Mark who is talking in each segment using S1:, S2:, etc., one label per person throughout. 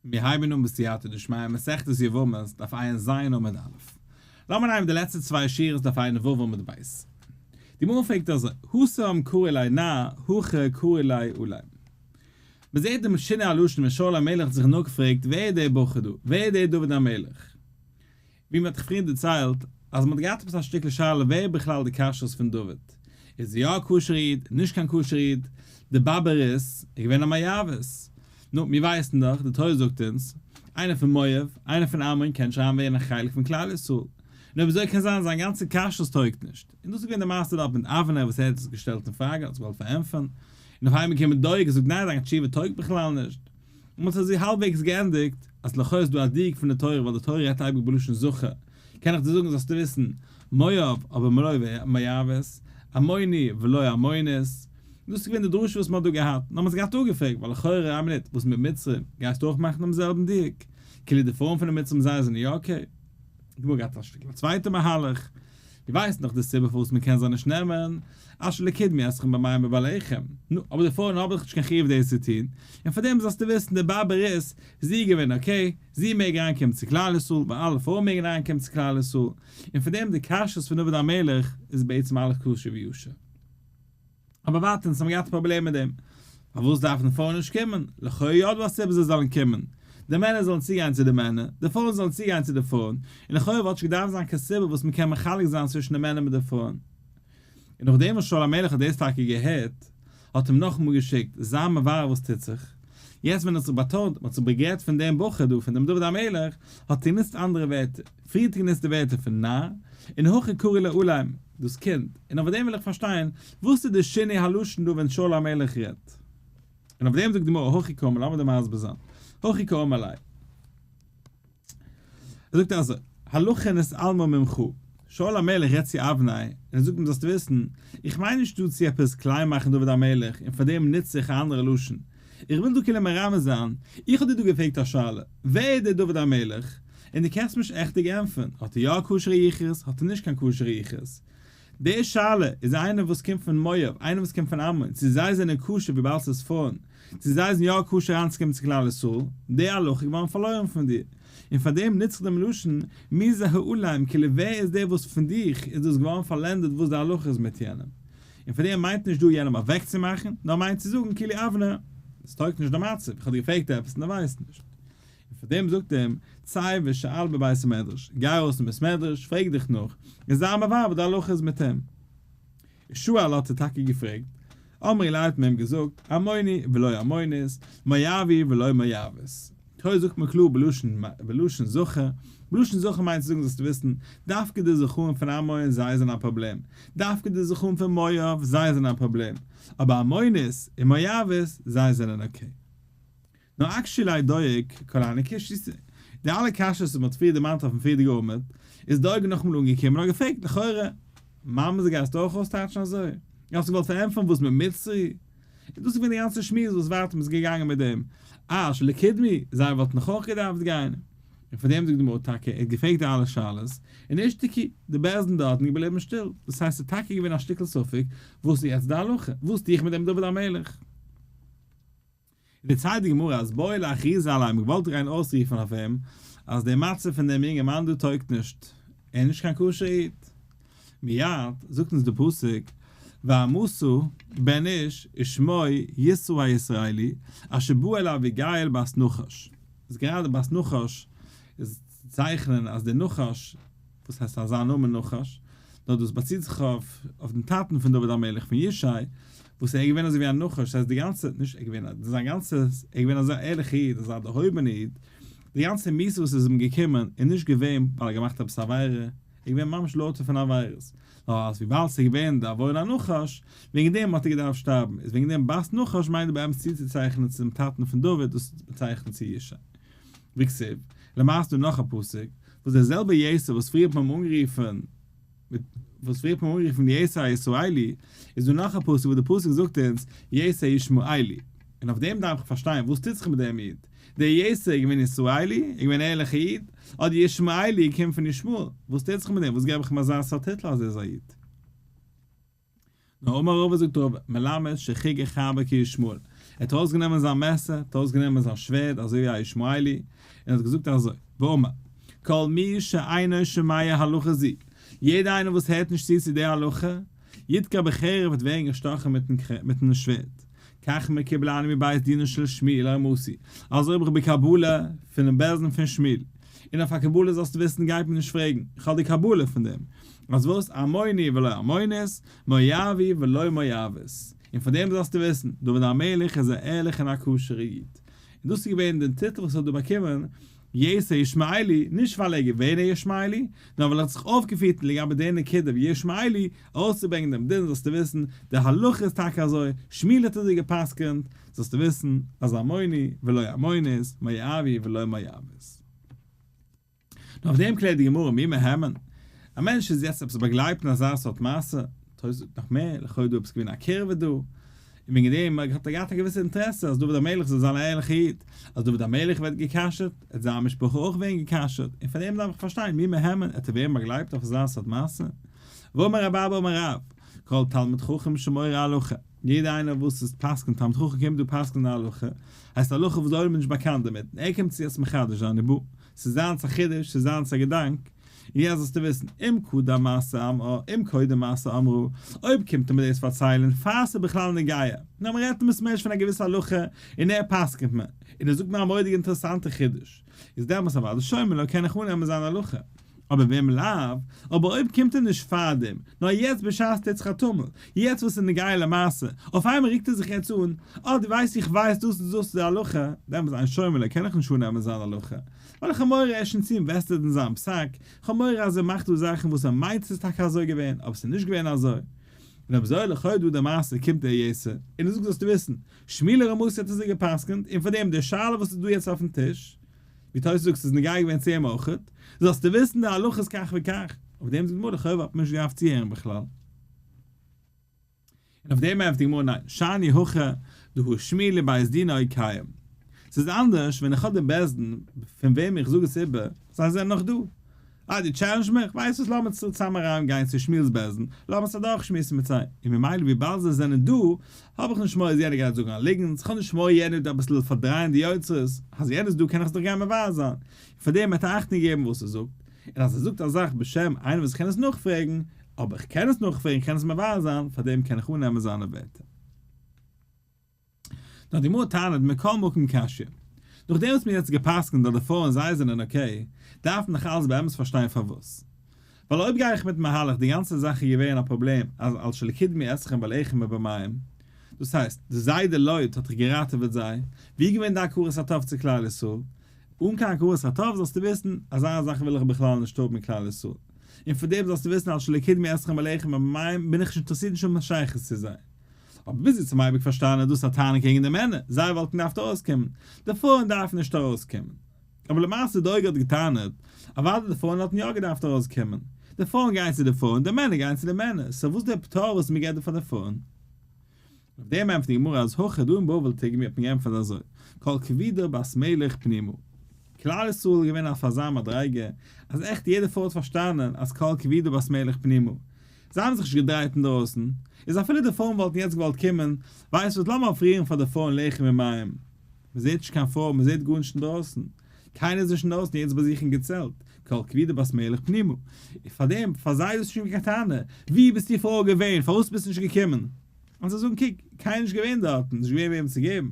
S1: מיר הייבן אן בסייעתא דשמיא מסכת יבמות דף ע"ז עמוד א'. לאמיר נעמען די לעצטע צוויי שורות דף ע"ו עמוד ב'. די גמרא פרעגט אזוי, התם קרי ליה נער, הכא קרי ליה אלם. מען זעט דעם שינוי הלשון ווען שאול המלך האט זיך נאכגעפרעגט ווער איז דער בחור דא? ווער איז דער דוד המלך? ווי מען האט פריער דערציילט אז מען האט געהאט עפעס א שטיקל שאלה ווער איז בכלל די כשרות פון דוד, איז ער יא א כשר'ע איד, נישט קיין כשר'ע איד, די באבע רות איז געווען א מואבית, נו, מיר ווייסן דאך, די תורה זאגט אונז, איינער פון מואב, איינער פון עמון קען נישט אריין ווערן א חלק פון כלל ישראל, נו וויאזוי קען זיין זיין גאנצע כשרות טויגט נישט, און דאס איז געווען די מעשה דארט מיט אבנר וואס ער האט עס געשטעלט אין פראגע, האט זיך געוואלט פארענטפערן, און אויף איינמאל געקומען דואג און זאגט ניין דיין תשובה טויגט בכלל נישט. און מ'האט אזוי האלבוועגס געענדיגט, אז לכאו' איז דא א דיוק פון די תורה ווייל די תורה רעדט אייביג בלשון זכר, קען איך דיר זאגן זאלסטו וויסן, מואב אבער מלא מואבית, עמוני ולא עמונית, און דאס איז געווען די דרשה וואס מ'האט דא געהאט, נאר מ'האט עס געהאט אפגעפרעגט, ווייל לכאורה איין מינוט, וואס מיט מצרים, גייסטו אויך מאכן דעם זעלבן דיוק? כאילו די פרויען פון די מצרים זיי זענען יא okay? די גמרא געהאט א שטיקל א צווייטע מהלך, דו ווייסט נאך די סיבה פארוואס מען קען זיי נישט נעמען, אשר לא קדמו אתכם במים ובלחם, נו, אבער די פרויען האבן דאך נישט קיין חיוב דאס צו טון, און פאר דעם זאלסטו וויסן די באבע רות, זי איז געווען okay, זי מעג אריינקומען צו כלל ישראל, ווייל אלע פרויען מעגן אריינקומען צו כלל ישראל, און פאר דעם די כשרות פון דוד המלך איז בעצם אלעס כשר וישר. אבער ווייטער אונז האבן געהאט א פראבלעם מיט דעם. פארוואס דארפן די פרויען נישט קומען? לכאו' יא דא א סיבה זיי זאלן קומען. די מענער זאלן צוגיין צו די מענער, די פרויען זאלן צוגיין צו די פרויען, און לכאו' וואלט נישט געדארפט זיין קיין סיבה וואס מ'קען מחלק זיין צווישן די מענער מיט די פרויען. און נאכדעם וואס שאול המלך האט דאס טאקע געהערט, האט אים נאכאמאל געשיקט, זיי מברר וואס טוט זיך. יעצט ווען ער האט זיך באטאנט, מ'האט זיך באגערט פון דעם בחור דא, פון דעם דוד המלך, האט ער גענוצט אנדערע ווערטער. פריער האט ער גענוצט די ווערטער פון נער, און הכא קרי ליה אלם, דאס קינד, און אויף דעם וויל איך פארשטיין, וואס איז די שינוי הלשון דא ווען שאול המלך רעדט? און אויף דעם זאגט די גמרא הכי קאמר, לאמיר דיר מסביר זיין, הכי קאמר ליה. ער זאגט אזוי, הלכה נתעלמה ממך, שאול המלך רעדט צו אבנר, און ער זאגט אים זאלסט וויסן, איך מיין נישט דא צו עפעס קליין מאכן דוד המלך, און פאר דעם נוץ איך א אנדערע לשון, איך וויל דא כאילו מרמז זיין, איך האב דיר דא געפרעגט א שאלה, ווער איז דער דוד המלך? און דו קענסט מיך נישט עכטיג ענטפערן, האט ער יא א כשר'ע יחוס, האט ער נישט קיין כשר'ע יחוס? די שאלה איז איינער וואס קומט פון מואב, איינער וואס קומט פון עמון, צו זיי זענען כשר וויבאלד ס'איז פרויען, צו זיי זענען יא כשר אריינצוקומען צו כלל ישראל, די הלכה איז געווארן פארלוירן פון דיר, און פאר דעם נוץ איך דעם לשון מי זה האלם, כאילו ווער איז דער וואס פון דיך איז דאס געווארן פארלענדעט וואס די הלכה איז מיט יענעם. און פאר דעם מיינט נישט דא יענעם אוועקצומאכן, נאר מיינט צו זאגן כאילו אבנר, עס טויגט נישט די מצב, איך האב דיר געפרעגט עפעס און דו ווייסט נישט. און פאר דעם זאגט אים, צא ושאל בבית המדרש, גיי ארויס אין בית מדרש, פרעג דיך נאך, און זיי מברר וואס די הלכה איז מיט אים. ושאל האט ער טאקע געפרעגט, אמרו ליה האט מען אים געזאגט, עמוני ולא עמונית, מואבי ולא מואבית. תורה זאגט מען קלאר בלשון בלשון זכר, בלשון זכר מיינט צו זאגן זאלסטו וויסן, דווקא די זכרים פון עמון זיי זענען א פראבלעם, דווקא די זכרים פון מואב זיי זענען א פראבלעם, אבער עמונית און מואבית זיי זענען okay. נאר אקשי ליה דואג כל הני קושייתא, די אלע קשיות וואס מ'האט פריער דערמאנט אויפן פריערדיגע עמוד, איז דואג נאכאמאל אנגעקומען און האט געפרעגט, לכאורה, ממזר גייסטו אויך אויסטייטשן אזוי? האסט געוואלט פארענטפערן וואס מיט מצרי? און דאס איז געווען די גאנצע שמועס וואס ווייטער מ'איז געגאנגען מיט דעם אשר לקדמי, זיי וואלטן נאך אויך געדארפט גיין. און פאר דעם זאגט די גמרא טאקע, ער האט געפרעגט די אלע שאלות, און אישתיקו, די בית דין דארטן איז געבליבן שטיל, דאס הייסט ס'איז טאקע געווען א שטיקל ספק, וואס איז יעצט די הלכה, וואס טו איך מיט דעם דוד המלך? און דערציילט די גמרא אז בעו לאכרוזי עליה מ'האט געוואלט גיין אויסרופן אויף אים אז דער מצב פון דעם יונגערמאן דא טויגט נישט, ער איז נישט קיין כשר'ע איד. מיד זאגט אונז דער פסוק ועמסה בן איש ושמו יתרו הישראלי אשר בא אל אביגיל בת נחש. איז גראדע בת נחש איז צו צייכענען אז דער נחש וואס הייסט אזא נאמען נחש? נאר דאס באציט זיך אויף אויף דעם טאטן פון דוד המלך פון ישי, וואס ער איז געווען אזוי ווי א נחש, ס'הייסט די גאנצע, נישט ער איז געווען, זיין גאנצע, ער איז געווען אזא ערליכע איד, אזא דערהויבענע איד, די גאנצע מיתה וואס איז אים געקומען איז נישט געווען ווייל ער האט געמאכט עפעס א עבירה, ער איז געווען ממש לויטער פון עבירות, נאר אז וויבאלד ס'איז געווען די עוון הנחש, וועגן דעם האט ער געדארפט שטארבן, איז וועגן דעם בת נחש מיינט באמת צוצוצייכענען צום טאטן פון דוד, דאס באצייכנט צו ישי. וכתיב, למעשה דא נאך א פסוק, וואס דער זעלבער יתר וואס פריער האט מען אים אנגערופן מיט וואס פריער האט מען אים אנגערופן יתר הישראלי, איז דא נאך א פסוק וואס דער פסוק זאגט אונז יתר ישמעאלי, און אויף דעם דארף איך פארשטיין וואס טוט זיך מיט דעם איד, דער יתר איז געווען ישראלי, איז געווען א ערליכע איד, אדער ישמעאלי קומט פון ישמעאל, וואס טוט זיך מיט דעם, וואס געב איך אים אזא סארט טיטל אז ער איז א איד? נאר אמר רבא זאגט רבא, מלמד שחיגר חרבו כישמעאל. ער האט ארויסגענומען זיין מעסער, האט ארויסגענומען זיין שווערד אזוי ווי א ישמעאלי, און האט געזאגט אזוי, ואמר, כל מי שאינו שומע הלכה זו, יעדער איינער וואס הערט נישט צו צו די הלכה, ידקר בחרב וועט ווערן געשטאכן מיטן שווערד. כך מקובלני מבית דינו של שמואל הרמתי, אזוי האב איך בקבלה פונעם בית דין פון שמואל, און אויף א קבלה זאלסטו וויסן גייט מען נישט פרעגן, איך האב די קבלה פון דעם, אז וואס עמוני ולא עמונית, מואבי ולא מואבית, און פון דעם זאלסטו וויסן, דוד המלך איז א ערליכע און א כשר'ע איד. און דאס איז געווען דער טיטל וואס ער האט דא באקומען, יתר ישמעאלי, נישט ווייל ער איז געווען א ישמעאלי, נאר ווייל ער האט זיך אויפגעפירט לגבי די נקודה ווי ישמעאלי, ארויסצוברענגען דעם דין זאלסטו וויסן, די הלכה איז טאקע אזוי, שמואל האט אזוי גע'פסק'נט, זאלסטו וויסן אז עמוני ולא עמונית, מואבי ולא מואבית. נאר אויף דעם קלערט די גמרא מי מהימן? א מענטש איז יעצט עפעס באגלייבט אין אזא סארט מעשה, תוס' זאגט נאך מער, לכאו' דא עפעס געווען א קירבה דא, און וועגן דעם האט ער געהאט א געוויסע אינטערעסע אז דוד המלך זאל זיין א ערליכע איד, אז דוד המלך ווערט גע'כשר'ט, וועט זיין משפחה אויך ווערן גע'כשר'ט, און פאר דעם דארף איך פארשטיין מי מהימן, עט ער ווערן באגלייבט אויף אזא סארט מעשה? ואמר רב אבא אמר רב, כל תלמיד חכם שמורה הלכה, יעדער איינער וואס איז פסק'נט תלמיד חכם קומט דא פסק'נען א הלכה, הייסט א הלכה וואס די עולם איז נישט באקאנט דערמיט, און ער קומט צו עס מחדש זיין, נו, ס'איז זיינס א חידוש, ס'איז זיינס א געדאנק, און יעצט זאלסטו וויסן, אם קדם מעשה אמ אם קודם מעשה אמרו, אויב קומט ער מיר דאס פארציילן פאר ס'איז בכלל נוגע, נאר מ'רעדט אים עס מערשט פון א געוויסע הלכה, און ער פסק'נט מיר, און ער זאגט מיר א מורא'דיגע אינטערעסאנטע חידוש, איז דעמאלס אוודאי שומעין לו קען איך אננעמען זיין הלכה. אבער ואם לאו, אבער אויב קומט ער נישט פארדעם, נאר יעצט בשעת טוט זיך א טומל, יעצט וואס איז נוגע למעשה, אויף איינמאל רוקט ער זיך יעצט אן, אה דו ווייסט איך ווייס דאס און דאס איז די הלכה, דעמאלס אין שומעין לו קען איך נישט אננעמען זיין הלכה, ווייל איך האב מורא ער איז שוין צו invested אין זיין פסק, איך האב מורא אז ער מאכט דא זאכן וואס ער מיינט ס'איז טאקע אזוי געווען, אבער ס'איז נישט געווען אזוי. און אויב אזוי לכאו' דא די מעשה קומט דער יתר, און ער זאגט זאלסטו וויסן, שמואל הרמתי האט אזוי גע'פסק'נט, און פארדעם די שאלה וואס איז דא יעצט אויפן טיש, ווי תוס' זאגט ס'איז נוגע געווען צו אים אויכעט, זאלסטו וויסן די הלכה איז כך וכך, אויף דעם זאגט די גמרא לכאו' האט מען נישט געדארפט צוהערן בכלל. און אויף דעם ענטפערט די גמרא ניין, שאני הכא דהא שמואל ובית דינא קיים. ס'איז אנדערש ווען איך האב דעם בית דין פון וועם איך זאג עס איבער, זיי זענען נאך דא. אה דו challenge סט מיך? ווייסט וואס לאמיר צוזאם אריין גיין צו שמואל'ס בית דין, לאמיר עס אדורכשמועסן מיט זיי, און ממילא וויבאלד זיי זענען דא, האב איך נישט מורא אז יענער גייט זאגן א ליגנט, כ'האב נישט מורא יענער וועט אביסל פארדרייען די יוצרות, אז יענער איז דא קען איך עס דאך גיין מבאר זיין, און פאר דעם וועט ער אכטונג געבן וואס ער זאגט, און אז ער זאגט א זאך בשם איינער וואס איך קען עס נאכפרעגן, אבער איך קען עס נאכפרעגן, איך קען עס מבאר זיין, פאר דעם קען איך אננעמען זיינע ווערטער. נאר די גמרא טענה'ט מכל מקום קשיא. נאכדעם וואס מ'האט יעצט גע'פסק'נט אז די פרויען זיי זענען okay, דארף מען נאך אלץ באמת פארשטיין פארוואס. ווייל אויב גיי איך מיטן מהלך די גאנצע זאך איז געווען א פראבלעם אז על שלא קדמו אתכם בלחם ובמים, דאס הייסט, די זיידע לוט האט דאך געראטעוועט זיי, ווי איז געווען די הכרת הטוב צו כלל ישראל? אן קיין הכרת הטוב זאלסטו וויסן, אזא זאך וויל איך בכלל נישט האבן אין כלל ישראל. און פאר דעם זאלסטו וויסן על שלא קדמו אתכם בלחם ובמים בין איך נישט אינטערעסירט נישט האבן שייכות צו זיי. אבער ביז יעצט האבן אייביג פארשטאנען אז דאס איז א טענה קעגן די מענער, זיי וואלטן געדארפט ארויסקומען, די פרויען דארפן נישט ארויסקומען. אבער למעשה דואג האט געטענה'ט, אוודאי די פרויען וואלטן יא געדארפט ארויסקומען, די פרויען גייען צו די פרויען, די מענער גייען צו די מענער, so וואס דער פטור וואס מען געבט דא פאר די פרויען? אויף דעם ענטפערט די גמרא אז הכא דא אין בבל תרגמי האט מען געענטפערט אזוי, כל כבודה בת מלך פנימה. כלל ישראל איז געווען אויף אזא מדריגה, אז עכט יעדע פרוי האט פארשטאנען אז כל כבודה בת מלך פנימה. זיי האבן זיך נישט געדרייט אינדרויסן, איז אפילו די פרויען וואלטן יעצט געוואלט קומען, ווייסט וואס לאמיר אפרירן פאר די פרויען לחם און מים. מען זעט נישט קיין פרוי, מען זעט גארנישט אינדרויסן. קיינער איז נישט אינדרויסן, יעדער איז ביי זיך אין געצעלט. כל כבודה בת מלך פנימה. און פארדעם, פאר זיי איז עס נישט געווען קיין טענה, וואו ביסטו פרוי געווען, פארוואס ביסטו נישט געקומען? און זיי זאגן קוק, קיינער נישט געווען דארטן, נישט געווען וועם צו געבן.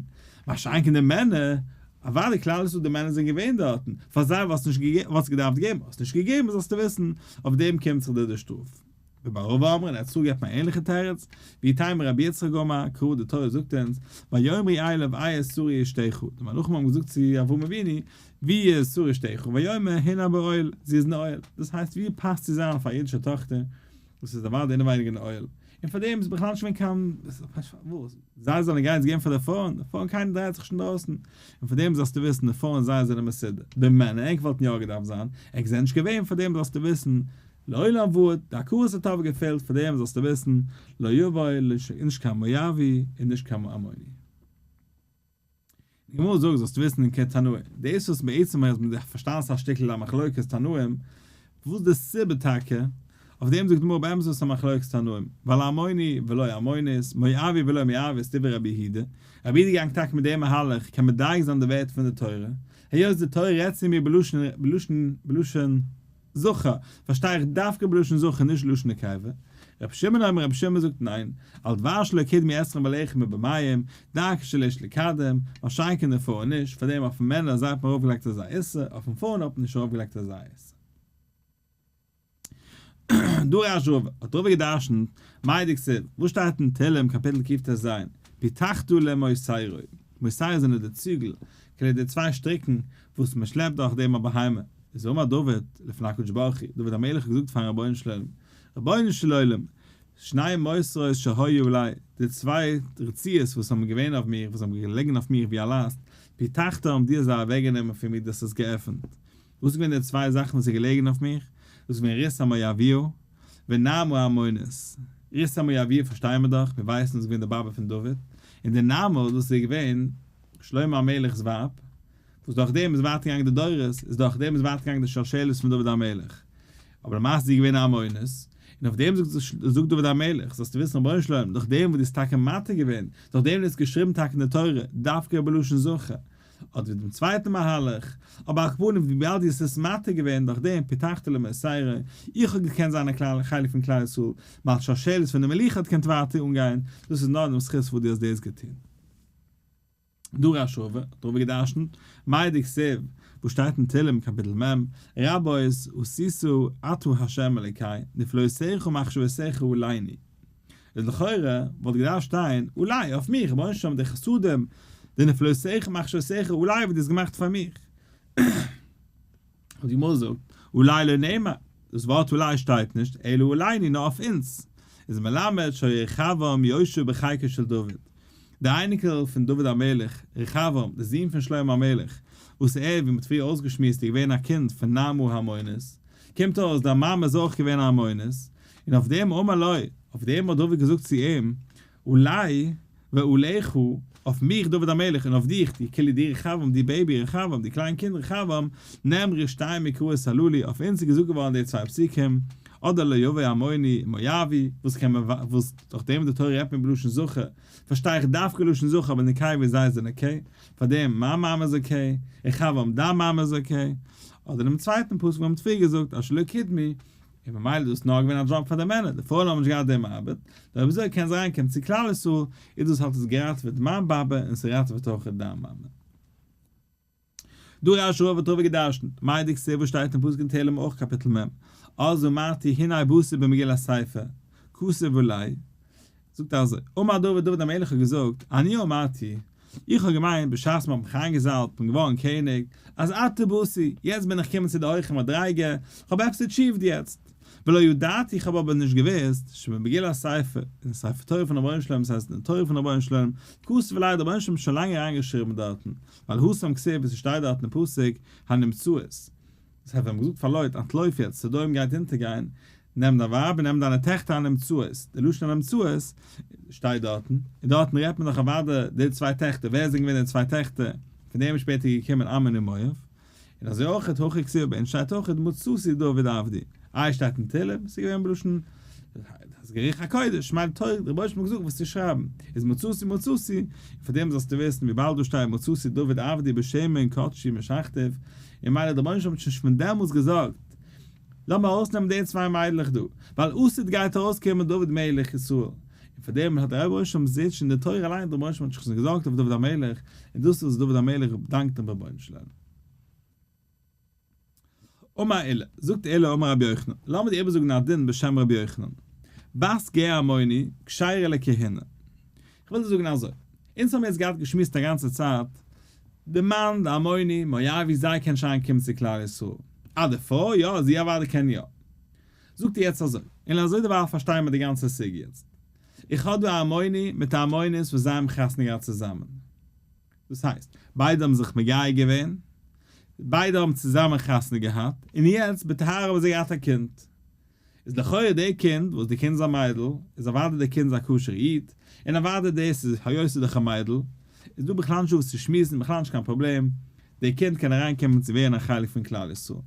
S1: מה שאין כן די מענער, אוודאי כלל ישראל די מענער זענען געווען דארטן, פאר זיי וואלסטו נישט געגעבן, וואלסטו געדארפט געבן, האסט נישט געגעבן זאלסטו וויסן, אויף דעם קומט זיך דיר די שטראף. ובר רבא אמר, און אצלו געבט מען א ענליכע תירוץ, ואיתימא רבי יצחק אמר, קרא די תורה זאגט אונז, ויאמרו אליו איה שרה אשתך, די מלאכים האבן געזאגט צו אברהם אבינו, ווי איז שרה אשתך, ויאמר הנה באוהל, זי איז אין אוהל, דאס הייסט ווי פאסט צו זיין פאר א אידישע טאכטער, וואס איז אוודאי אינעווייניג אין אוהל, און פאר דעם איז בכלל נישט געווען קיין וואס זיי זאלן גיין עס געבן פאר די פרויען, די פרויען קיינער דרייט זיך נישט אינדרויסן, און פאר דעם זאלסטו וויסן די פרויען זיי זענען מסודר, די מענער ענק וואלטן יא געדארפט זיין, ענק זענען נישט געווען, פאר דעם זאלסטו וויסן לעולם ועד, די הכרת הטוב געפעלט, פאר דעם זאלסטו וויסן לא יבוא נישט קיין מואבי און נישט קיין עמוני. די גמרא זאגט זאלסט וויסן אין כתנאי, דאס וואס בעצם אז מען דארף פארשטיין ס'איז א שטיקל א מחלוקת תנאים, וואס די סיבה טאקע, אויף דעם זאגט די גמרא באמת איז עס א מחלוקת תנאים, ווייל עמוני ולא עמונית, מואבי ולא מואבית דברי רבי יהודה, רבי יהודה געגאנגען טאקע מיט דעם מהלך קען מדייק זיין די ווערטער פון די תורה, היות די תורה רעדט צו מיר בלשון בלשון בלשון זכר, פארשטיי איך דווקא בלשון זכר נישט לשון נקבה. רבי שמעון אומר רבי שמעון זאגט ניין, על דבר שלא קדמו אתכם בלחם ובמים, דרכו של איש לקדם, מה שאין כן די פרויען נישט, פארדעם אויפן מענער זיי האט מען ארויפגעלייגט אזא איסור, אויפן פרויען האט מען נישט ארויפגעלייגט אזא איסור. דרש רבא, האט רבא געדרשנט, מאי דכתיב, וואס שטייט אין תהלים קאפיטל קטז, פיתחת למוסרו, מוסר זענען די ציגל, כדי די צוויי שטריקן וואס מען שלעפט דורך דעם א בהמה, איז אמר דוד לפני הקדוש ברוך הוא, דוד המלך האט געזאגט פארן רבונו של עולם, רבונו של עולם, שני מוסרות שהיו עלי, די צוויי רצועות וואס האבן געווען אויף מיר, וואס האבן געלעגן אויף מיר ווי א לאסט, פיתחת האבן דו זיי אוועקגענומען פון מיר, דו האסט עס געעפנט. וואס איז געווען די צוויי זאכן וואס איז געלעגן אויף מיך? דאס איז געווען רות המואביה ונעמה העמונית. רות המואביה פארשטייען מיר דאך, מיר ווייסן דאס איז געווען די באבע פון דוד, און די נעמה דאס איז געווען שלמה המלך'ס ווייב, וואס דורך דעם איז ווייטער געגאנגען די דורות, איז דורך דעם איז ווייטער געגאנגען די שלשלת פון דוד המלך. אבער למעשה איז זי געווען א עמונית, און אויף דעם זאגט דוד המלך, זאלסטו וויסן רבונו של עולם, דורך דעם וואס דו האסט טאקע מתיר געווען, דורך דעם וואס דו האסט געשריבן טאקע אין די תורה, דווקא בלשון זכר, אדער ווי דעם צווייטן מהלך, אבער על כל פנים וויבאלד דו האסט עס מתיר געווען דורך דעם פיתחת למוסרו, איך האב געקענט זיין א חלק פון כלל ישראל, מיין שלשלת פון די מלוכה האט געקענט ווייטער אנגיין, דאס איז נאר דעם זכות וואס דו האסט דאס געטון. דרש רבא, האט רבא געדרשנט, מאי דכתיב, וואס שטייט אין תהלים קאפיטל מ', רבות עשית אתה ה' אלוקי, נפלאותיך ומחשבותיך עלינו. איז לכאורה וואלט געדארפט שטיין עלי אויף מיך, רבונו של עולם די חסדים, די נפלאותיך ומחשבותיך עלי וואס דו האסט געמאכט פאר מיך. און די גמרא זאגט, עלי לא נאמר, דאס ווארט עלי שטייט נישט, אלא עלינו נאר אויף אונז, איז מלמד שהיה רחבעם יושב בחיקו של דוד, דער אייניקל פון דוד המלך, רחבעם, דער זון פון שלמה המלך, וואס ער, ווי מ'האט פריער אויסגעשמועסט, איז געווען א קינד פון נעמה העמונית, קומט אויס דיין מאמע איז אויך געווען א עמונית, און אויף דעם אמר לו, אויף דעם האט דוד געזאגט צו אים, עלי ועליך, אויף מיך דוד המלך און אויף דיך, די כאילו די רחבעם, די baby רחבעם, די קליין קינד רחבעם, נאמרו שתי מקראות הללו, אויף אונז איז געזאגט געווארן די צוויי פסוקים, אדער לא יבא עמוני ומואבי, וואס קען מען וואס דורך דעם די תורה רעדט מען בלשון זכר, פארשטיי איך דווקא לשון זכר אבער נקבה זיי זענען okay, פאר דעם מיין מאמע איז okay, רחבעם דיין מאמע איז okay, אדער דעם צווייטן פסוק וואס מ'האט פריער געזאגט אשר לא קדמו, און ממילא איז דאס נאר געווען א דזשאב פאר די מענער, די פרויען האבן נישט געהאט דעם ארבעט, נאר אויב אזוי קען זיי אריינקומען צו כלל ישראל, איז דאס האט עס געראטעוועט מיין באבע און ס'ראטעוועט אויך דיין מאמע. דרש רבא האט רבא געדרשנט, מאי דכתיב וואס שטייט אין פסוק אין תהלים אויך קאפיטל מ', אז אמרתי הנה באתי במגילת ספר, כתוב עלי, זאגט אזוי, אמר דוד, דוד המלך האט געזאגט, אני אמרתי, איך האב געמיינט בשעת מען האט מיך איינגעזאלבט און געווארן קעניג, אז עתה באתי, יעצט בין איך געקומען צו די הויכע מדריגה, איך האב עפעס achieved יעצט. ולא ידעתי, איך האב אבער נישט געוואוסט, שבמגילת ספר, אין ספר תורה פון רבונו של עולם, ס'הייסט אין די תורה פון רבונו של עולם, כתוב עלי, דער רבונו של עולם האט שוין לאנג אריינגעשריבן דארטן, ווייל התם כתיב ווי ס'שטייט דארט אין פסוק, הנמצאות. דאס הייסט ווען מ'האט געזאגט פאר לוט אנטלויף יעצט סדום גייט אונטערגיין, נעם דיין ווייב און נעם דיינע טעכטער הנמצאות, די לשון הנמצאות שטייט דארטן, און דארטן רעדט מען דאך אוודאי די צוויי טעכטער, ווער זענען געווען די צוויי טעכטער, פון דעם איז שפעטער געקומען עמון און מואב, און אזוי אויך הכא כתיב ביי אונז שטייט אויך מצאתי דוד עבדי, איי שטייט אין תהלים, ס'איז געווען בלשון רוח הקודש, מיינט תורה, דער רבונו של עולם האט געזאגט וואס צו שרייבן, איז מצאתי מצאתי, און פאר דעם זאלסטו וויסן וויבאלד דא שטייט מצאתי דוד עבדי בשמן קדשי משחתיו, און מילא דער רבונו של עולם האט שוין פון דעמאלטס געזאגט, לאמיר ארויסנעמען די צוויי מיידלעך דא, ווייל עתיד גייט ארויסקומען דוד מלך ישראל, און פאר דעם האט דער רבונו של עולם זיך שוין די תורה אליין, דער רבונו של עולם האט שוין געזאגט אויף דוד המלך, און דאס איז וואס דוד המלך דאנקט דעם רבונו של עולם. אמר עולא, זאגט עולא אמר רבי יוחנן, לאמיר דיר איבערזאגן א דין בשם רבי יוחנן, בת גר עמוני כשרה לכהונה. איך וויל דיר זאגן אזוי, אונז האבן יעצט געהאט געשמועסט א גאנצע צייט, די מאן, די עמוני, מואבי, זיי קען שוין קומען צו כלל ישראל. אה די פרוי, יא, זי אוודאי קען יא. זאגט ער יעצט אזוי, און אזוי דערווייל פארשטייען מיר די גאנצע סוגיא יעצט. איך האב דא א עמוני מיט א עמונית וואס זיי האבן חתונה געהאט צוזאמען. דאס הייסט, ביידע האבן זיך מגייר געווען, ביידע האבן צוזאמען חתונה געהאט, און יעצט בטהרה האבן זיי געהאט א קינד. איז לכאורה די קינד, וואס די קינד איז א מיידל, איז אוודאי די קינד איז א כשר'ע איד, און אוודאי דאס איז היות ס'איז דאך א מיידל, איז דא בכלל נישט וואס צו שמועסן, בכלל נישט קיין פראבלעם, די קינד קען אריינקומען צו ווערן א חלק פון כלל ישראל.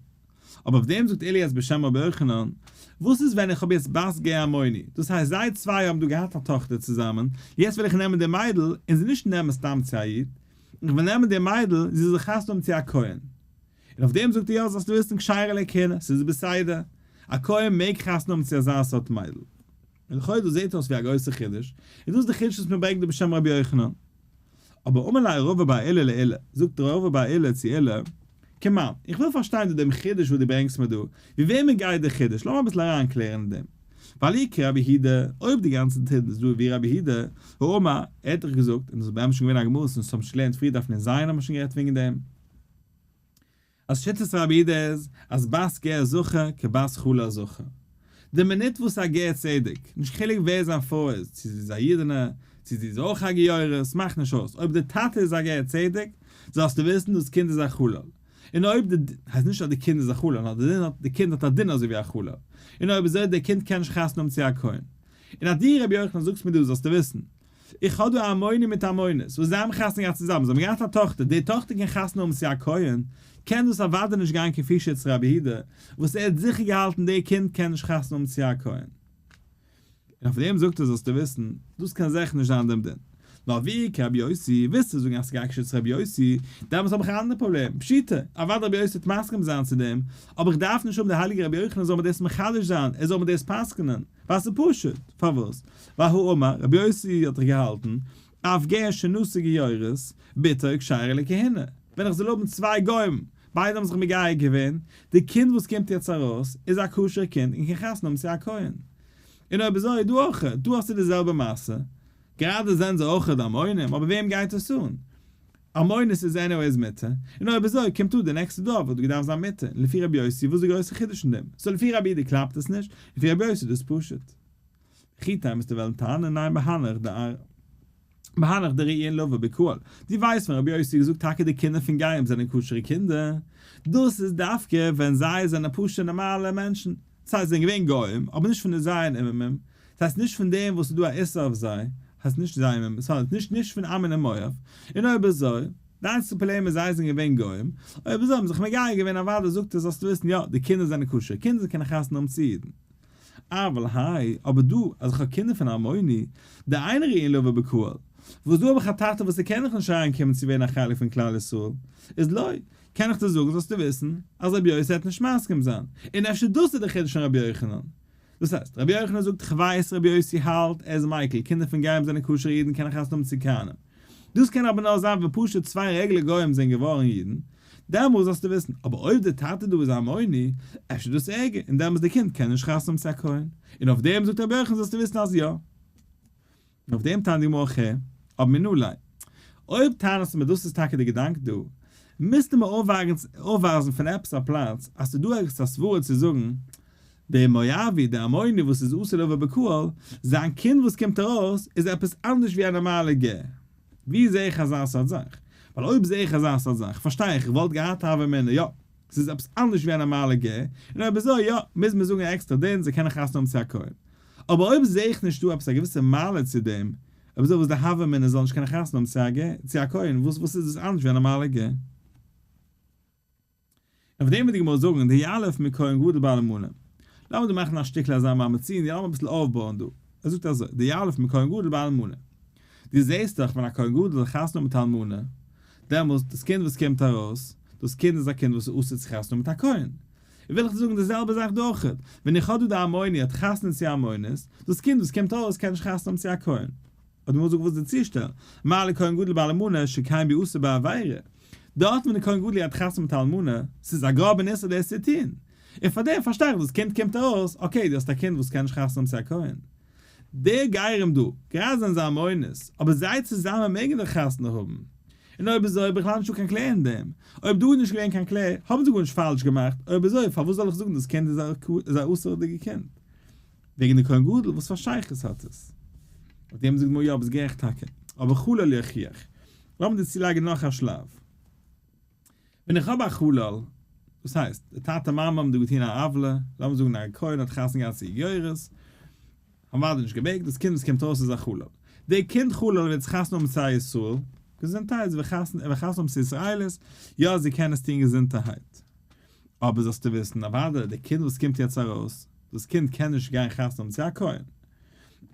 S1: אבער אויף דעם זאגט עולא יעצט בשם רבי יוחנן, וואס איז ווען איך האב יעצט בת גר עמוני, דאס הייסט זיי צוויי האבן דא געהאט א טאכטער צוזאמען, יעצט וויל איך נעמען די מיידל און זי נישט נעמען סתם צו א איד, איך וויל נעמען די מיידל זי זאל חתונה האבן צו א כהן. און אויף דעם זאגט ער יא זאלסטו וויסן כשרה לכהונה, ס'איז בסדר, א כהן מעג חתונה האבן צו אזא סארט מיידל. און לכאו' דאס זעט אויס ווי א גרויסע חידוש, און דאס איז די חידוש וואס מען ברענגט דא בשם רבי יוחנן. אבער אמר ליה רבא בר עולא לעולא, זאגט רבא בר עולא צו עולא, כמאן, איך וויל פארשטיין דא דעם חידוש וואס דו ברענגסט מיר דא, ווי וועמען גייט דער חידוש, לאמיר אביסל אריינקלערן אין דעם. ווייל אי כרבי יהודה, אויב די גאנצע טיטל איז דא ווי רבי יהודה, האמר, ער האט דאך געזאגט, און דאס איז באמת שוין געווען א גמרא וואס אונז האבן שוין געלערנט פריער דף נ ז האבן מיר שוין גערעדט וועגן דעם, אז שיטת רבי יהודה איז אז בת גר זכר כבת חלל זכר. די מינוט וואס א גר צדק, נישט חילוק ווער זיין פרוי איז, צו זי איז א אידענע, צו זי איז אויך א גיורת, מאכט נישט אויס, אויב די טאטע איז א גר צדק, זאלסטו וויסן דאס קינד איז א חלל. און אויב די, הייסט נישט אז די קינד איז א חלל, נאר די דין האט, די קינד האט א דין אזוי ווי א חלל. און אויב אזוי די קינד קען נישט חתונה האבן צו א כהן. און אז דו רבי יוחנן זאגסט מיר דא זאלסטו וויסן, איך האב דא א עמוני מיט עמונית וואס זיי האבן חתונה געהאט צוזאמען, זיי האבן געהאט א טאכטער, די טאכטער קען חתונה האבן צו א כהן, קען דאס אוודאי נישט גיין כפי שיטת רבי יהודה, וואס ער האט זיכער געהאלטן די קינד קען נישט חתונה האבן צו א כהן. און אויף דעם זאגט ער זאלסטו וויסן, דאס קען זיכער נישט זיין דעם דין. נאר ווי כרבי יוסי, ווילסטו זאגן אז ס'גייט כשיטת רבי יוסי, דעמאלטס האב איך א אנדערע פראבלעם, פשיטא, אוודאי רבי יוסי וועט מסכים זיין צו דעם, אבער איך דארף נישט האבן די הייליגע רבי יוחנן זאל מיר דאס מחדש זיין, ער זאל מיר דאס פסק'נען. ווייל ס'איז פשוט. פארוואס? ווייל הא אמר, רבי יוסי האט דאך געהאלטן, אף גר שנשא גיורת, בתו כשרה לכהונה. ווען איך זאל האבן צוויי גוים, ביידע האבן זיך מגייר געווען, די קינד וואס קומט יעצט ארויס, איז א כשר קינד און קען חתונה האבן צו א כהן. און אויב אזוי דא אויך, דא האסטו די זעלבע מעשה. גראדע זענען זיי אויך עמונים, אבער וועם גייט עס אן? עמונית איז anyways מותר, און אויב אזוי קומט אן די נעקסטע דור וואלט געדארפט זיין מותר, און לפי רבי יוסי וואס איז די גרויסע חידוש אין דעם? so לפי רבי יהודה קלאפט עס נישט, לפי רבי יוסי איז דאס פשוט. וכי תימא וועסטו וועלן טענה'ן ניין בהנך ד בהנך דראויין לבוא בקהל, דו ווייסט ווען רבי יוסי האט געזאגט טאקע די קינדער פון גרים זענען כשר'ע קינדער, דאס איז דווקא ווען זיי זענען פשוט'ע נארמאלע מענטשן, דאס הייסט זיי זענען געווען גוים אבער נישט פון די ז' אומות, דאס הייסט נישט פון דעם וואס איז דא א איסור אויף זיי, הייסט נישט ז' אומות, sorry, נישט נישט פון עמון און מואב, און אויב אזוי, די איינציגסטע פראבלעם איז זיי זענען געווען גוים, אויב אזוי האבן זיך מגייר געווען אוודאי זאגט ער זאלסטו וויסן יא די קינדער זענען כשר, קינדער קענען חתונה האבן צו אידן. אבל האי, אבער דא אז איך האב קינדער פון עמוני, דאין ראויין לבוא בקהל, וואס דא האב איך א טאטע וואס ער קען דאך נישט אריין קומען צו ווערן א חלק פון כלל ישראל, איז לא, קען איך דיר זאגן זאלסטו וויסן אז רבי יוסי העט נישט מסכים זיין, און אפשר דאס איז די חידוש פון רבי יוחנן. דאס הייסט, רבי יוחנן זאגט כ'ווייס רבי יוסי האלט ער איז מיקל, קינדער פון גרים זענען כשר'ע אידן קענען חתונה האבן צו כהנים. דאס קען אבער נאר זיין ווען פשוט צוויי רעגולער גוים זענען געווארן אידן, דעמאלס זאלסטו וויסן, אבער אויב די טאטע דא איז א עמוני, אפשר דאס ערגער, און דעמאלס די קינד קען נישט חתונה האבן צו א כהן. און אויף דעם זאגט רבי יוחנן זאלסטו וויסן אז יא. און אויף דעם טענה'ט די גמרא ח, אבער מנא ליה. אויב טענה'סטו מיר דאס איז טאקע די געדאנק דא, מוזטו מיר אויפווייזן פון עפעס א פלאץ אז ס'איז דא ערגעץ א סברה צו זאגן, דער מואבי, דער עמוני וואס איז אסור לבוא בקהל, זיין קינד וואס קומט ארויס איז עפעס אנדערש ווי א נארמאלע גר. ווי זע איך אזא סארט זאך? ווייל אויב זע איך אזא סארט זאך, פארשטיי איך, איך וואלט געהאט א הוה אמינא, יא, ס'איז עפעס אנדערש ווי א נארמאלע גר, און אויב אזוי, יא, מוז מען זאגן א עקסטערע דין, זיי קענען חתונה האבן צו א כהן. אבער אויב זע איך נישט דא עפעס א געוויסע מעלה צו דעם, אויב אזוי וואס די הוה אמינא זאל נישט קענען חתונה האבן צו א גר, צו א כהן, וואס וואס איז דאס אנדערש ווי א נארמאלע גר? און אויף דעם וועט די גמרא זאגן, דיליף מכהן גדול באלמנה. לאמיר דא מאכן א שטיקל אזא מה מצינו, לאמיר אביסל אויפבויען דא. ער זאגט אזוי, דיליף מכהן גדול באלמנה. דו זעסט דאך ווען א כהן גדול זאל חתונה האבן מיט א אלמנה, דעמאלס דאס קינד וואס קומט ארויס, דאס קינד איז א קינד וואס איז אסור צו חתונה האבן מיט א כהן. וויל איך דיר זאגן די זעלבע זאך דא אויכעט, ווען איך האב דא די עמוני האט חתונה צו עמונית, דאס קינד וואס קומט ארויס קען נישט חתונה האבן צו א כהן. האט די גמרא געזאגט וואס איז די צושטעל, מה לכהן גדול באלמנה שכן ביאתו בעבירה, דארט ווען די כהן גדול האט חתונה מיט א אלמנה, ס'איז א גראבע איסור דאס צו טון, און פארדעם פארשטיי איך דאס קינד קומט ארויס, okay דו האסט א קינד וואס קען נישט חתונה האבן צו א כהן. די גרים דא, גראדע זענען זיי עמונית, אבער זיי צוזאמען מעגן דאך חתונה האבן. און אויב אזוי איז בכלל נישטא קיין קלער אין דעם. אויב דא איז נישט געווען קיין קלער, האבן זיי גארנישט פאלש געמאכט, אויב אזוי פארוואס זאל איך זאגן דאס קינד איז א אסור'דיגע קינד? וועגן די כהן גדול, וואס פאר שייכות האט עס? אויף דעם זאגט גמרא יא ביסט גערעכט טאקע, אבער חלל יוכיח. לאמיר דיר צולייגן נאך א שלב. ווען איך האב א חלל, דאס הייסט, די טאטע מאמע האבן דא געטון א עוולה, לאמיר זאגן א כהן האט חתונה געהאט צו גיורת, האבן ווייטער נישט געמעגט, דאס קינד וואס קומט אויס איז א חלל. דער קינד חלל וועט זיך חתונה האבן צו א ישראל, געזונטהייט, זי וועט חתונה האבן צו ישראלית, יא זי קען עס טון געזונטערהייט. אבער זאלסטו וויסן, אוודאי, די קינד וואס קומט יעצט ארויס, דאס קינד קען נישט גיין חתונה האבן צו א כהן.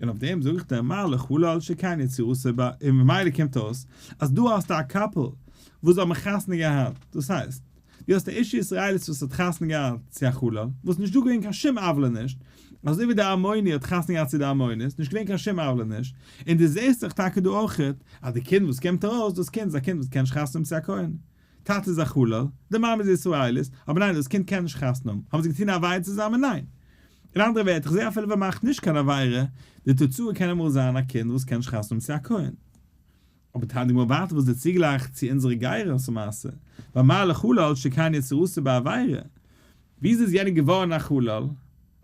S1: און אויף דעם זאג איך דיר, מה לחלל שכן יצירתו ב, און ממילא קומט אויס אז דא האסטו א couple וואס האבן חתונה געהאט, דאס הייסט, דו האסט א אישה ישראלית וואס האט חתונה געהאט צו א חלל, וואס נישט דא געווען קיין שום עוולה נישט, אזוי ווי די עמוני האט חתונה געהאט צו די עמונית, נישט געווען קיין שום עוולה נישט, און דו זעסט דאך טאקע דא אויכעט אז די קינד וואס קומט ארויס, דאס קינד איז א קינד וואס קען נישט חתונה האבן צו א כהן. טאטע איז א חלל, די מאמע איז ישראלית, אבער ניין דאס קינד קען נישט חתונה האבן, האבן זיי געטון א עבירה צוזאמען? ניין. אין אנדערע ווערטער, איך זע אפילו ווען מ'מאכט נישט קיין עבירה, די תוצאה קען אמאל זיין א קינד וואס קען נישט חתונה האבן צו א כהן. אבער טענה'ט די גמרא ווייטער וואס איז צוגלייך צו אונזערע גרות מעשה, ומה לחלל שכן יצירתו בעבירה, וויאזוי איז יענער געווארן א חלל?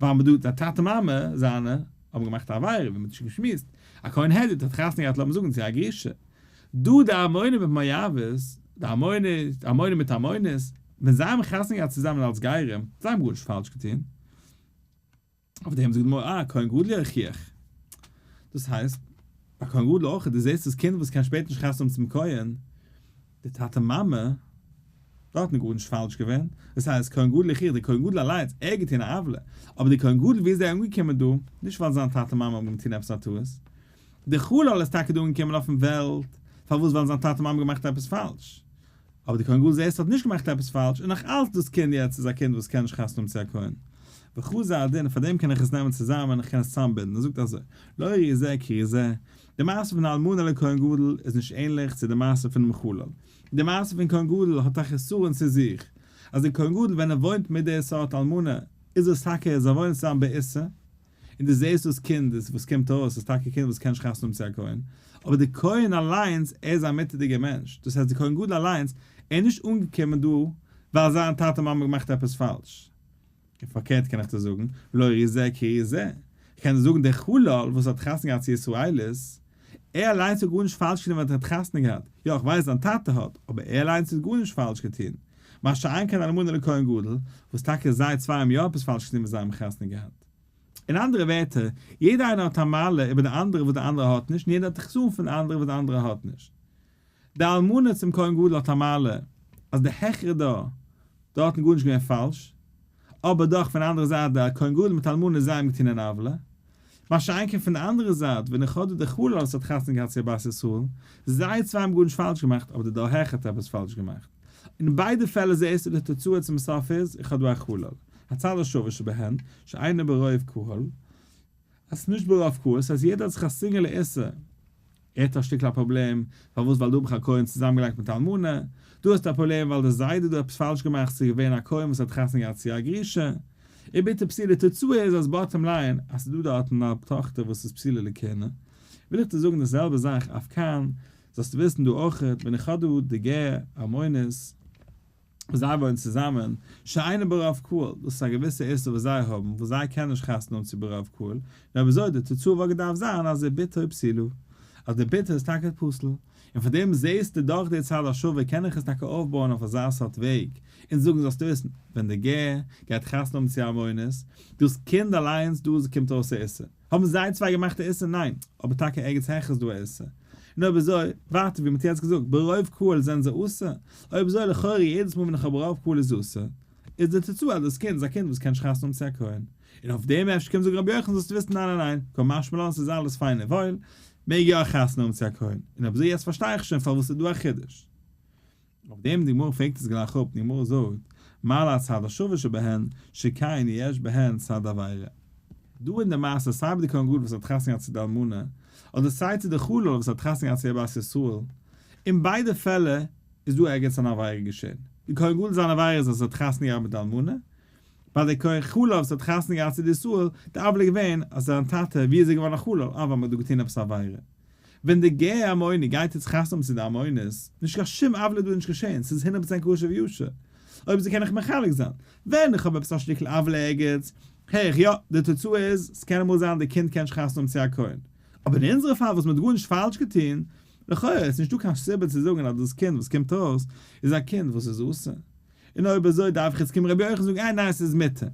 S1: ווייל מ'דא די טאטע מאמע זיינע האבן געמאכט א עבירה, ווי מ'האט שוין געשמועסט, א כהן הדיוט האט חתונה געהאט לאמיר זאגן צו א גרושה, דא די עמונים מיט מואבית, די עמונית, עמונים מיט עמונית, ווען זיי האבן חתונה געהאט צוזאמען אלס גרים, זיי האבן גארנישט פאלש געטון. אויף דעם זאגט די גמרא, אה, כהן גדול יוכיח. דאס הייסט, א כהן גדול אויך, דו זעסט דאס קינד וואס קען שפעטער נישט חתונה האבן צום כהן, די טאטע מאמע, דארט איז גארנישט פאלש געווען, דאס הייסט כהן גדול יוכיח, דער כהן גדול אליינס, ער האט געטון א עוולה, אבער דער כהן גדול ווי איז ער אנגעקומען דא, נישט ווייל זיין טאטע מאמע האבן געטון עפעס א טעות, דער חלל איז טאקע דא אנגעקומען אויפן וועלט, פארוואס ווייל זיין טאטע מאמע האבן געמאכט עפעס פאלש, אבער דער כהן גדול זעסט האט נישט געמאכט עפעס פאלש, און נאך אלץ דאס קינד יעצט איז א קינד וואס קען נישט חתונה האבן צו א כהן. וחזר הדין, פארדעם קען איך עס נעמען צוזאמען, איך קען עס צוזאמבינדן, ער זאגט אזוי, לא ראי זה כראי זה, די מעשה פון אלמנה לכהן גדול איז נישט ענליך צו די מעשה פונעם חלל. די מעשה פון כהן גדול האט א חסרון צו זיך, אז דער כהן גדול ווען ער וואוינט מיט די סארט אלמנה, איז עס טאקע זיי וואוינען צוזאמען באיסור, און דו זעסט דאס קינד איז וואס קומט ארויס איז טאקע א קינד וואס קען נישט חתונה האבן צו א כהן, אבער דער כהן אליינס ער איז א מותר'דיגער מענטש, דאס הייסט דער כהן גדול אליינס ער איז נישט אנגעקומען דא ווייל זיין טאטע מאמע האבן געמאכט עפעס פאלש. און פארקערט קען איך דיר זאגן, ולא ראי זה כראי זה, איך קען דיר זאגן דער חלל וואס האט חתונה געהאט צו ישראלית, ער אליינס האט גארנישט פאלש געטון ווען ער האט חתונה געהאט, יא איך ווייס זיין טאטע האט, אבער ער אליינס האט גארנישט פאלש געטון, מה שאין כן אלמנה לכהן גדול, וואס טאקע זיי צוויי האבן יא עפעס פאלש געטון ווען זיי האבן חתונה געהאט. אין אנדערע ווערטער, יעדער איינער האט א מעלה איבער די אנדערע וואס די אנדערע האט נישט און יעדער האט א חסרון פון די אנדערע וואס די אנדערע האט נישט. די אלמנה צום כהן גדול האט א מעלה אז די העכערע דור דארטן גארנישט געווען פאלש, אבער דאך פון די אנדערע זייט די כהן גדול מיט אלמנה זיי האבן געטון אן עוולה. מה שאין כן פון די אנדערע זייט ווען איך האב דא די חלל וואס האט חתונה געהאט צו א בת ישראל, זיי צוויי האבן גארנישט פאלש געמאכט אבער די דור העכער האט עפעס פאלש געמאכט. אין ביידע פעלער זעהסטו די תוצאה צום סוף איז, איך האב דא א חלל. הצד השווה שבהן, שאינו ברוב קהל, אז ס'איז נישט ברוב קהל, ס'הייסט יעדער האט זיך א single איסור, ער האט א שטיקל א פראבלעם, פארוואס ווייל דא האב איך א כהן צוזאמגעלייגט מיט אלמנה, דא האסטו א פראבלעם ווייל די זיידע דא עפעס פאלש געמאכט ס'איז געווען א כהן וואס האט חתונה געהאט צו א גרושה, ובתו פסולה תוצאה איז אז bottom line אז ס'איז דא דארטן א טאכטער וואס איז פסולה לכהונה, וויל איך דיר זאגן די זעלבע זאך אף כאן, זאלסטו וויסן דא אויכעט ווען איך האב דא די גר עמונית, וואס זיי וואוינען צוזאמען, שאינו ברוב קהל, דאס איז א געוויסע איסור וואס זיי האבן, וואס זיי קענען נישט חתונה האבן צו ברוב קהל, און אויב אזוי די תוצאה וואלט געדארפט זיין אז די בתו פסולה, אז די בתו איז טאקע פסול, און פון דעם זעהסטו דורך די צד השווה קען איך עס טאקע אויפבויען אויף אזא סארט וועג, און זאגן זאלסטו וויסן, ווען די גר גייט חתונה האבן צו עמונית, דאס קינד אליינס דא קומט אויס א איסור. האבן זיי צוויי געמאכט א איסור? ניין. אבער טאקע ערגעץ העכער איז דא א איסור. און אויב אזוי, ווייטער ווי מ'האט יעצט געזאגט, ברוב קהל זענען זיי אסור, אויב אזוי לכאורה יעדעס מאל ווען איך האב רוב קהל איז אסור, איז די תוצאה אז דאס קינד איז א קינד וואס קען נישט חתונה האבן צו א כהן. און אויף דעם אפשר קומט זאגן רבי יוחנן זאלסטו וויסן ניין ניין ניין, קא משמע לן ס'איז אלעס פיין און וואויל, מעג יא חתונה האבן צו א כהן. און אויב אזוי יעצט פארשטיי איך שוין פארוואס ס'איז דא א חידוש. אויף דעם די גמרא פרעגט עס גלייך אפ, די גמרא זאגט, מה להצד השווה שבהן, שכן יש בהן צד עבירה. דא אין די מעשה סיי ביי די כהן גדול וואס האט חתונה געהאט צו די אלמנה, אדער סיי צו די חלל וואס האט חתונה געהאט צו א בת ישראל, אין ביידע פעלער איז דא ערגעץ אן עבירה געשען. די כהן גדול זיין עבירה איז אז ער האט חתונה געהאט מיט די אלמנה, ביי די כהן חלל וואס האט חתונה געהאט צו די ישראל, די עוולה איז געווען אז זיין טאטע, ווי איז ער געווארן א חלל, אה ווייל מען האט דא געטון עפעס א עבירה. ווען די גר עמוני גייט יעצט חתונה האבן צו די עמונית, נישט קיין שום עוולה דא נישט געשען, ס'איז הונדערט פראצענט כשר וישר. אויב אזוי קען איך מחלק זיין. ווען איך האב עפעס א שטיקל עוולה ערגעץ, הער איך יא, די תוצאה איז, ס'קען אמאל זיין די קינד קען נישט חתונה האבן צו א כהן. אבער אין אונזערע פאל וואס מ'האט גארנישט פאלש געטון, לכאורה איז נישטא קיין סיבה צו זאגן אז דאס קינד וואס קומט ארויס איז א קינד וואס איז אסור. און אויב אזוי דארף איך יעצט קומען רבי יוחנן זאגן, איי ניין ס'איז מותר.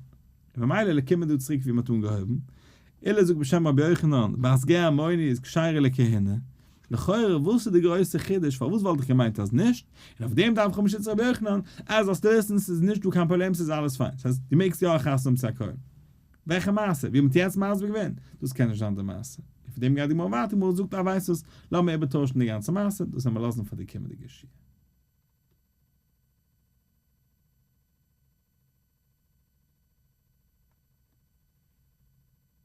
S1: און ממילא קומען דא צוריק ווי מ'האט אנגעהויבן, עולא זאגט בשם רבי יוחנן, בת גר עמוני איז כשרה לכהונה. לכאורה וואס איז די גרויסע חידוש פארוואס וואלט איך געמיינט אז נישט, און אויף דעם דארף איך האבן שיטת רבי יוחנן, אז זאלסטו וויסן ס'איז נישט דא קיין פראבלעם ס'איז אלעס פיין, ס'הייסט דו מעגסט יא חתונה האבן צו א כהן. וועלכע מעשה? ווי מ'האט יעצט מסביר געווען? דאס קען נישט זיין די מעשה. און פון דעם גייט די גמרא ווייטער, גמרא זאגט אה ווייסט וואס, לאמיר איבערטוישן די גאנצע מעשה, דאס וועלן מיר לאזן פאר די קומענדיגע שיעור.